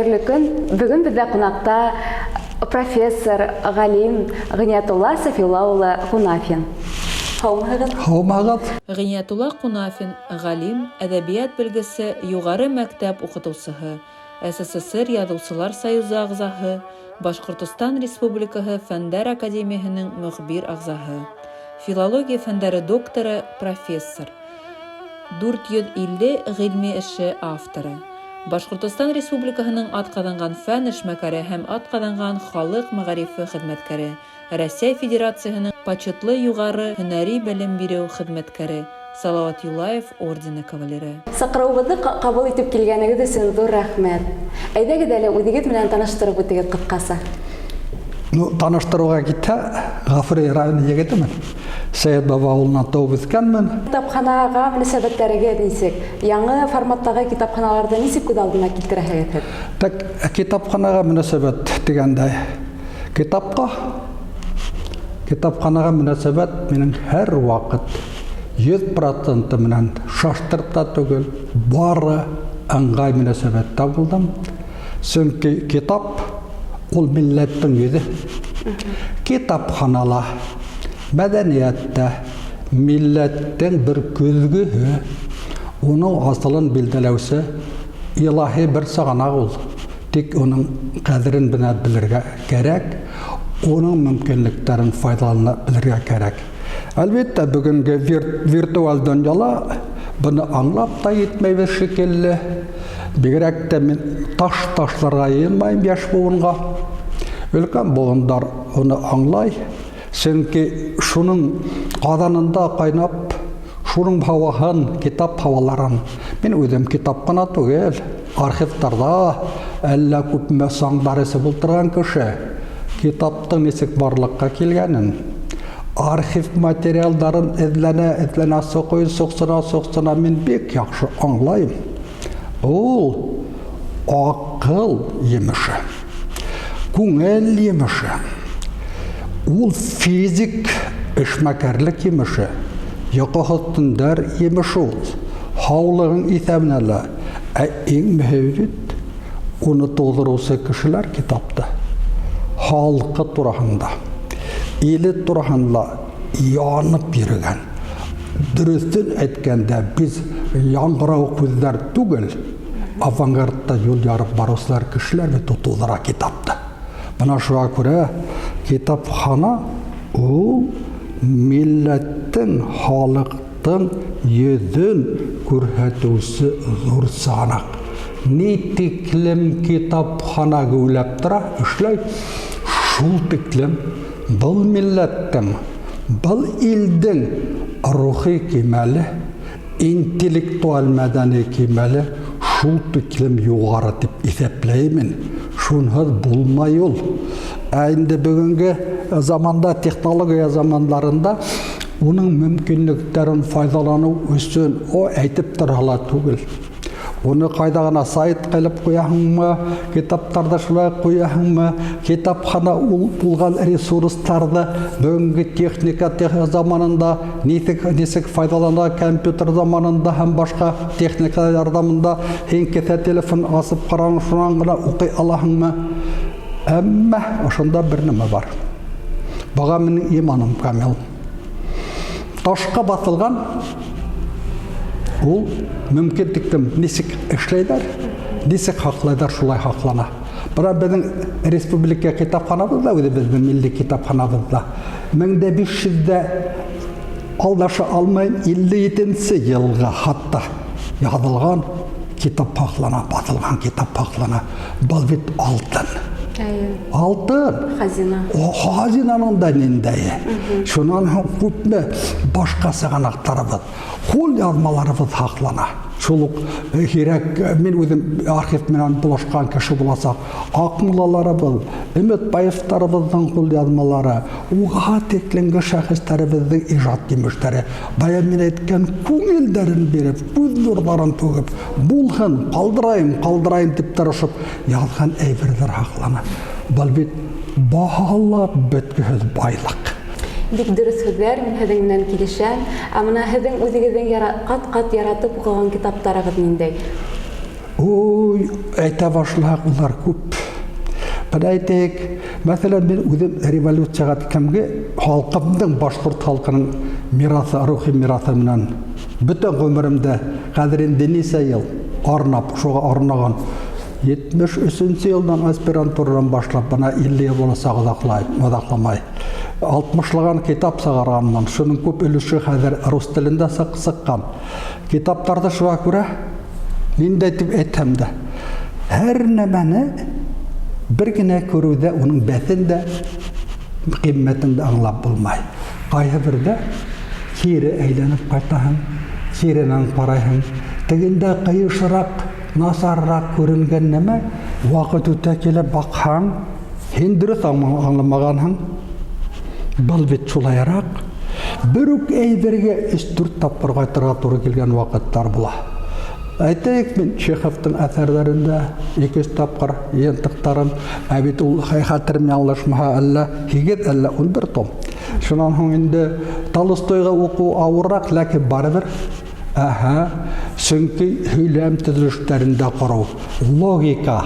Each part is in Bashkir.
Хәйерле көн! Бөгөн беҙҙә ҡунаҡта профессор, ғалим Ғиниятулла Сафиулла улы Ҡунафин. Һаумыһығыҙ? Һаумыһығыҙ! Ғиниятулла Ҡунафин, ғалим, әҙәбиәт белгесе, юғары мәктәп уҡытыусыһы, СССР Яҙыусылар союзы ағзаһы, Башҡортостан Республикаһы Фәндәр академияһының мөхбир ағзаһы, филология фәндәре докторы, профессор, 450 ғилми эше авторы, Башҡортостан Республикаһының атҡаҙанған фән эшмәкәре һәм атҡаҙанған халыҡ мәғарифы хеҙмәткәре, Рәсәй Федерацияһының почетлы юғары һөнәри белем биреү хеҙмәткәре, Салауат Юлаев ордены кавалеры. Саҡырыуыбыҙҙы ҡабул итеп килгәнегеҙ өсөн ҙур рәхмәт. Әйҙәгеҙ әле, үҙегеҙ менән таныштырып үтегеҙ ҡыҫҡаса. Ну, таныштырыуға китһә, Гафури районы егетемен. Сәйет баба ауылынан тыуып үҫкәнмен. Китапханаға мөнәсәбәттәрегеҙ нисек? Яңы форматтағы китапханаларҙы нисек күҙ алдына килтерәһегеҙ һеҙ? Так, китапханаға мөнәсәбәт тигәндәй, китапҡа, китапханаға мөнәсәбәт минең һәр ваҡыт 100 проценты менән шаштырып та түгел, бары ыңғай мөнәсәбәттә булдым. Сөнки китап ул милләттең йөҙө. Китапханала, мәдәниәттә милләттең бер көҙгөһө, уның асылын билдәләүсе илаһи бер сығанак ул. Тик уның ҡәҙерен генә белергә кәрәк, уның мөмкинлектәрен файҙалана белергә кәрәк. Әлбиттә, бөгөнгө виртуаль донъяла быны аңлап та етмәйбеҙ шикелле. Бигерәк тә мин таш ташларға йыйынмайым йәш быуынға. Өлкән быуындар уны аңлай. Сөнки шуның ҡаҙанында ҡайнап, шуның һауаһын, китап һауаларын, мин үҙем китап ҡына түгел, архивтарҙа әллә күпме саңдар эсеп ултырған кеше, китаптың нисек барлыҡҡа килгәнен, архив материалдарын эҙләнә-эҙләнә, соҡый, соҡсона-соҡсона мин бик яҡшы аңлайым. Ул акыл емеше, күңел емеше, ул физик эшмәкәрлек емеше, йоҡоһоҙ төндәр емеше ул. Һаулығың иҫәбенә лә, ә иң мөһиме бит, уны тыуҙырыусы кешеләр китапты халҡы тураһында, иле тураһында янып йөрөгән. Дөрөҫөн әйткәндә, без яңгырау күҙҙәр түгел, авангардта юл ярып барыусылар кешеләр бит ул тудыра китапты. Бына шуға күрә китапхана ул милләттең, халыктың йөҙөн күрһәтеүсе ҙур сығанаҡ. Ни тиклем китапхана геүләп тора, эшләй, шул тиклем был милләттең, был илдең рухи кимәле, интеллектуаль мәдәни кимәле шул тиклем юғары дип иҫәпләйем мин. Шунһыҙ булмай ул. Ә инде бөгөнгө заманда, технология замандарында уның мөмкинлектәрен файҙаланыу өсөн, о, әйтеп торһа ла түгел. Уны ҡайҙа ғына сайт ҡылып ҡуяһыңмы, китаптарҙы шулай ҡуяһыңмы, китапхана ул булған ресурстарҙы бөгөнгө техника заманында нисек, нисек файҙалана компьютер заманында һәм башҡа техника ярҙамында һин кеҫә телефон асып ҡараң, шунан ғына уҡый алаһыңмы? Әммә ошонда бер нәмә бар. Быға минең иманым камил. Ташҡа баҫылған ул мөмкин тиклем нисек эшләйҙәр, нисек һаҡлайҙар, шулай һаҡлана. Бына беҙҙең республика китапханабыҙ да, үҙебеҙҙең милли китапханабыҙ да 1500 дә алдаша алмайым, 57 йылға хатта яҙылған китап һаҡлана, баҫылған китап һаҡлана. Был бит алтын. Әйе. Алтын. Хазина. О, хазинаның да ниндәйе. Шунан һуң күпме башҡа сығанаҡтарыбыҙ, ҡул яҙмаларыбыҙ һаҡлана. Шул уҡ һирәк, мин үҙем архив менән булашҡан кеше буласаҡ, Аҡмуллаларыбыҙ, Өмөтбаевтарыбыҙҙың ҡул яҙмалары, уға тиклемге шәхестәребеҙҙең ижад емештәре, бая мин әйткән күңелдәрен биреп, күҙ нурҙарын түгеп, булһын, ҡалдырайым, ҡалдырайым дип тырышып яҙған әйберҙәр һаҡлана. Был бит баһалап бөткөһөҙ байлыҡ. Бик дөрөҫ һүҙҙәр, мин һеҙҙең менән килешәм. Ә мына һеҙҙең үҙегеҙҙең ҡат-ҡат яратып уҡыған китаптарығыҙ ниндәй? Ой, әйтә башлаһаҡ, улар күп. Бына әйтәйек, мәҫәлән, мин үҙем революцияға тиклемге халҡымдың, башҡорт халҡының мирасы, рухи мирасы менән бөтә ғүмеремдә, хәҙер инде нисә йыл арнап, шуға арнаған 73 йылдан аспирантурадан башлап, бына 50 йыл буласаҡ оҙаҡлай, оҙаҡламай. 60лаған китап сығарғанмын. Шуның күп өлөшө хәҙер рус телендә сыҡҡан. Китаптарҙы шуға күрә ниндәй тип әйтһәм дә, һәр нәмәне бер генә күреүҙә уның бәҫен дә, ҡиммәтен дә аңлап булмай. Ҡайһы берҙә кире әйләнеп ҡайтаһың, киренән ҡарайһың. Тегендә ҡыйышыраҡ, насарыраҡ күренгән нәмә, ваҡыт үтә килә баҡһаң, һин дөрөҫ аңламағанһың. Был бит шулайыраҡ. Бер үк әйбергә өс-дүрт тапҡыр ҡайтырға тура килгән ваҡыттар була. Әйтәйек, мин Чеховтың әҫәрҙәрендә ике-өс тапҡыр йыйынтыҡтарын, ә бит ул хәтерем яңылышмаһа, әллә 8, әллә 11 том. Шунан һуң инде Толстойға уҡыу ауырыраҡ, ләкин барыбер, әһә, сөнки һөйләм төҙөлөштәрендә ҡороу, логика,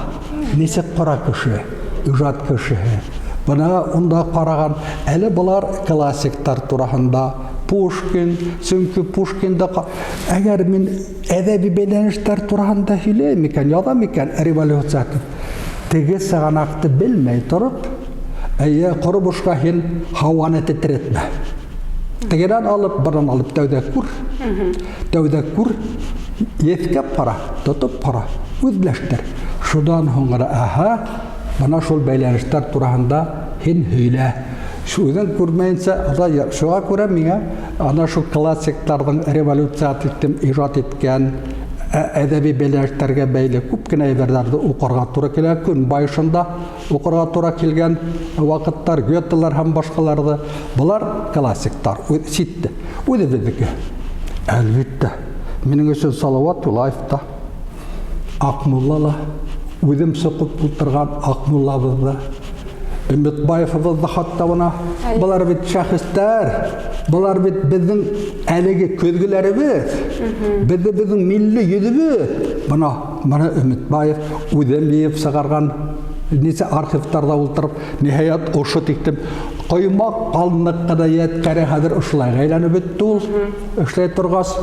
нисек ҡора кеше, ижад кешеһе. Бына унда ҡараған, әле былар классиктар тураһында, Пушкин, сөнки Пушкинда, әгәр мин әҙәби бәйләнештәр тураһында һөйләйем икән, яҙам икән, революция теге сығанаҡты белмәй тороп, әйе, ҡоро бушҡа һин һауаны тетрәтмә. Тегенән алып, бынан алып тәүҙә күр. Тәүҙә күр, еҫкәп ҡара, тотоп ҡара, үҙләштер. Шунан һуң ғына, аһа, бына шул бәйләнештәр тураһында һин һөйлә. Үҙең күрмәйенсә, шуға күрә миңә ана шул классиктарҙың революция тиктем ижад иткән әҙәби бәйләнештәргә бәйле күп кенә әйберҙәрҙе уҡырға тура килә. Көн байышында уҡырға тура килгән ваҡыттар, Гётелар һәм башҡаларҙы. Былар классиктар, ситте. Үҙебеҙҙеке. Әлбиттә, минең өсөн Салауат Юлаев та, Аҡмулла ла, үҙем соҡоп ултырған Аҡмуллабыҙ ҙа, Өмөтбаевыбыҙ ҙа хатта бына. Былар бит шәхестәр, былар бит беҙҙең әлеге көҙгөләребеҙ, беҙҙең милли йөҙөбөҙ. Бына, бына Өмөтбаев үҙем йыйып сығарған нисә архивтарҙа ултырып, ниһайәт ошо тиктем ҡоймаҡ ҡалынлыҡ ҡына йәткәре хәҙер ошолайға әйләнеп бөттө ул, эшләй торғас.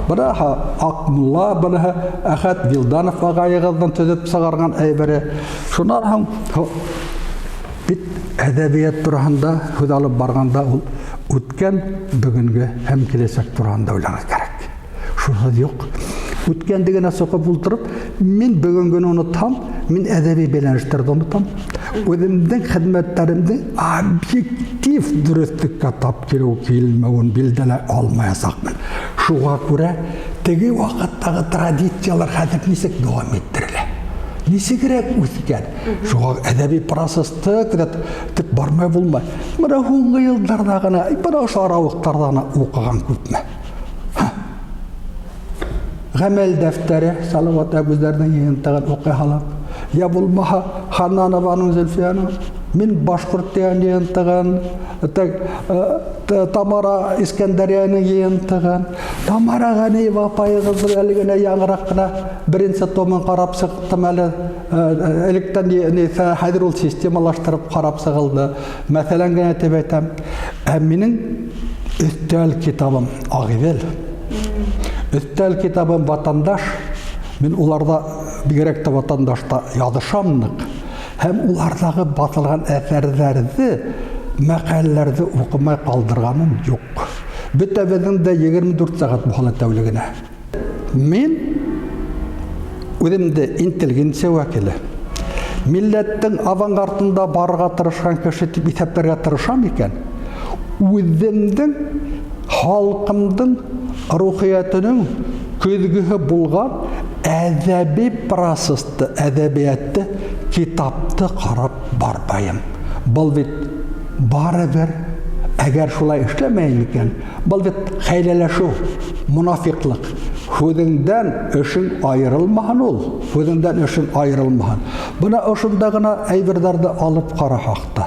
Бына Аҡмулла, быныһы Әхәт Вилданов ағайығыҙҙың төҙөп сығарған әйбере. Шунан һуң бит әҙәбиәт тураһында һүҙ алып барғанда ул үткән, бөгөнгө һәм киләсәк тураһында уйларға кәрәк. Шунһыҙ юҡ. Үткәнде генә соҡоп ултырып, мин бөгөнгөнө онотһам, мин әҙәби бәйләнештәрҙе онотам. Үҙемдең хеҙмәттәремдең объектив дөрөҫлөккә тап килеү килмәүен билдәләй алмаясаҡмын. Шуға күрә теге ваҡыттағы традициялар хәҙер нисек дауам иттерелә? Нисегерәк үҫкән? Шуға әҙәби процессты күҙәтеп бармай булмай. Бына һуңғы йылдарҙа ғына, бына ошо арауыҡтарҙа ғына уҡыған күпме. Ғәмәл дәфтәре Салауат Әбүзәрҙең йыйынтығын уҡый һалып, я булмаһа Ханнанованың Зөлфиәнең Мин башҡорт тигән йыйынтығын, Тамара Искәндәриәнең йыйынтығын, Тамара Ғәниева апайығыҙҙың әле генә яңыраҡ ҡына беренсе томын ҡарап сыҡтым әле. Электән хәҙер ул системалаштырып ҡарап сығылды. Мәҫәлән генә тип әйтәм. Ә минең өҫтәл китабым Ағиҙел. Өҫтәл китабым Ватандаш. Мин уларҙа бигерәк тә Ватандашта яҙышам ныҡ. Һәм уларҙағы баҫылған әҫәрҙәрҙе, мәҡәләләрҙе уҡымай ҡалдырғаным юҡ. Бөтәбеҙҙең дә 24 сәғәт була тәүлегенә. Мин үҙемде интеллигенция вәкиле, милләттең авангардында барырға тырышҡан кеше тип иҫәпләргә тырышам икән, үҙемдең халҡымдың рухиәтенең көҙгөһө булған әҙәби процессты, әҙәбиәтте, китапты ҡарап бармайым. Был бит барыбер, әгәр шулай эшләмәйем икән, был бит хәйләләшеү, монафиҡлыҡ. Һүҙеңдән эшең айырылмаһын ул, һүҙеңдән эшең айырылмаһын. Бына ошонда ғына әйберҙәрҙе алып ҡараһаҡ та.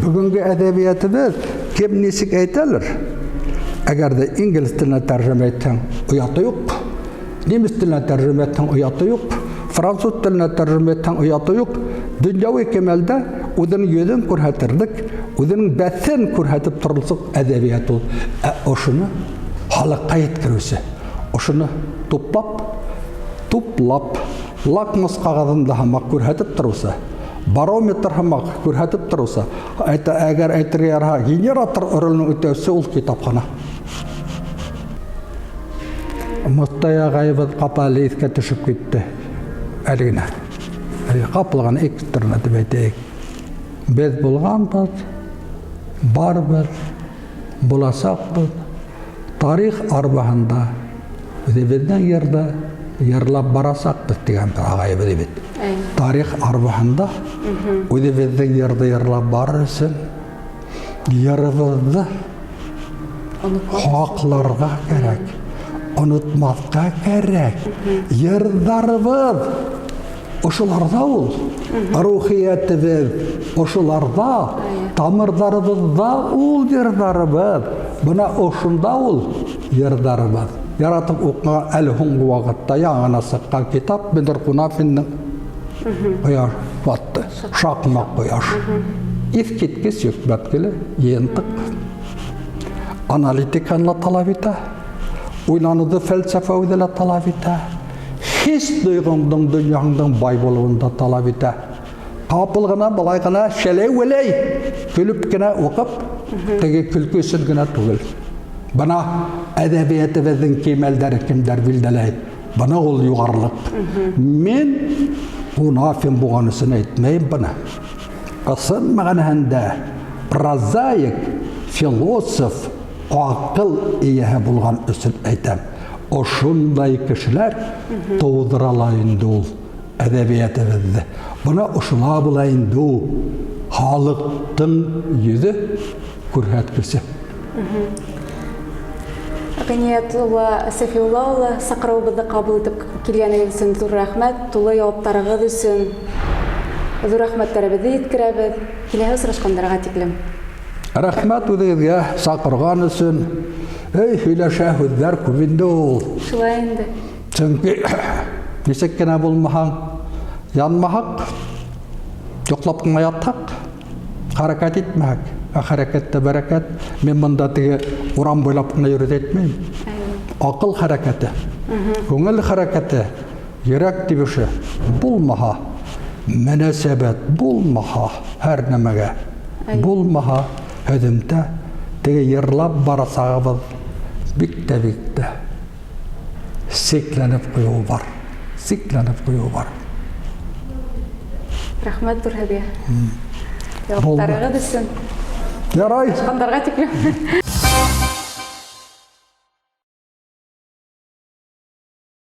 Бөгөнгө әҙәбиәтебеҙ кем нисек әйтәлер? Әгәр ҙә инглиз теленә тәржемә итһәң, ояты юҡ. Немец теленә тәржемә итһәң, ояты юҡ. Француз теленә тәржемә итһәң, ояты юҡ. Дөньяви кемәлдә үҙенең йөҙөн күрһәтерлек, үҙенең бәҫен күрһәтеп торырлыҡ әҙәбиәт ул. Ә ошоно халыҡҡа еткереүсе, ошоно туплап, туплап, лакмус ҡағыҙында һымаҡ күрһәтеп тороусы, барометр һымаҡ күрһәтеп тороусы, әйтә, әгәр әйтергә яраһа, генератор ролен үтәүсе ул китапхана. Мостай ағайыбыҙ ҡапыл әле иҫкә төшөп китте. Әле генә. Әле ҡапыл ғына экстренно тип әйтәйек. Беҙ булғанбыҙ, барбыҙ, буласаҡбыҙ. Тарих арбаһында үҙебеҙҙең йырҙы йырлап барасаҡбыҙ тигән бер ағайыбыҙ бит. Тарих арбаһында үҙебеҙҙең йырҙы йырлап барыр өсөн йырыбыҙҙы һаҡларға кәрәк, онотмаҫҡа кәрәк. Йырҙарыбыҙ ошоларҙа ул, рухиәтебеҙ ошоларҙа, тамырҙарыбыҙҙа ул йырҙарыбыҙ. Бына ошонда ул йырҙарыбыҙ. Яратып уҡыған әле һуңғы ваҡытта яңы ғына сыҡҡан китап Бедер Ҡунафиндың Ҡояш батты. Шаҡмаҡ ҡояш. Иҫ киткес йөкмәткеле йыйынтыҡ. Аналитиканы ла талап итә, уйланыуҙы фәлсәфә үҙе лә талап итә, хис тойғоңдоң, донъяңдың бай булыуын да талап итә. Ҡапыл ғына былай ғына шәләй-вәләй көлөп кенә уҡып, теге көлкө өсөн генә түгел. Бына әҙәбиәтебеҙҙең кимәлдәре кемдәр билдәләй. Бына ул юғарылыҡ. Мин Кунафин булған өсөн әйтмәйем быны. Ысын мәғәнәһендә прозаик, философ, аҡыл эйәһе булған өсөн әйтәм. Ошондай кешеләр тыуҙыра ла инде ул әҙәбиәтебеҙҙе. Бына ошола була инде ул халыҡтың йөҙө, күрһәткесе. Ғиниятулла Сәфиулла улы, саҡырыуыбыҙҙы ҡабул итеп килгәнегеҙ өсөн ҙур рәхмәт, тулы яуаптарығыҙ өсөн ҙур рәхмәттәребеҙҙе еткерәбеҙ. Киләһе осрашҡандарға тиклем. Рәхмәт үҙегеҙгә саҡырған өсөн. Эй, һөйләшә һүҙҙәр күп инде ул. Шулай инде. Сөнки нисек кенә булмаһаң, янмаһаҡ, йоҡлап ҡына ятһаҡ, хәрәкәт итмәһәк, ә хәрәкәттә бәрәкәт. Мин бында теге урам буйлап ҡына йөрөй әйтмәйем. Аҡыл хәрәкәте, күңел хәрәкәте, йөрәк тибеше булмаһа, мөнәсәбәт булмаһа һәр нәмәгә, булмаһа, һөҙөмтә теге йырлап барасағыбыҙ бик тә бик тә сикләнеп ҡуйыуы бар. Сикләнеп ҡуйыуы бар. Рәхмәт ҙур һеҙгә. Яуаптарығыҙ өсөн. Ярай. Осрашҡандарға тиклем.